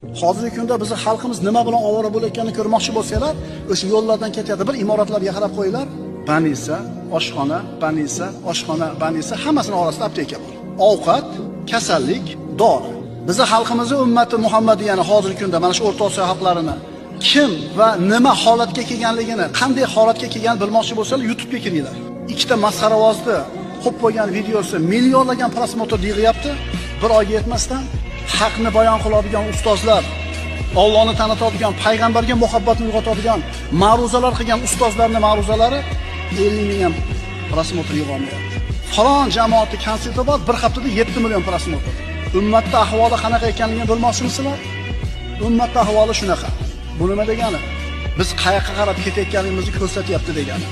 Hozirgi kunda bizni xalqimiz nima bilan ovora bo'layotganini ko'rmoqchi bo'lsanglar, o'sha yo'llardan ketadi, bir imoratlarga qarab qo'yinglar. Banisa, oshxona, banisa, oshxona, banisa, hammasini orasida apteka bor. Ovqat, kasallik, dori. Bizni xalqimizni ummati Muhammadiyani hozirgi kunda mana shu O'rta Osiyo xalqlarini kim va nima holatga kelganligini, qanday holatga kelganini bilmoqchi bo'lsalar, YouTube'ga kiringlar. Ikkita masxaravozni qo'yib qo'ygan videosi millionlagan просмотр yig'yapti. Bir oyga yetmasdan haqni bayon qiladigan ustozlar, Allohni tanitadigan, payg'ambarga muhabbatni uyg'otadigan, ma'ruzalar qilgan ustozlarning ma'ruzalari 50 ming ham просмотр yig'a olmayapti. Falon jamoatning konserti bor, bir haftada 7 million просмотр. Ummatda ahvoli qanaqa ekanligini bilmoqchimisizlar? Ummatda ahvoli shunaqa. Bu nima degani? Biz qayoqqa qarab ketayotganimizni ko'rsatyapti degani.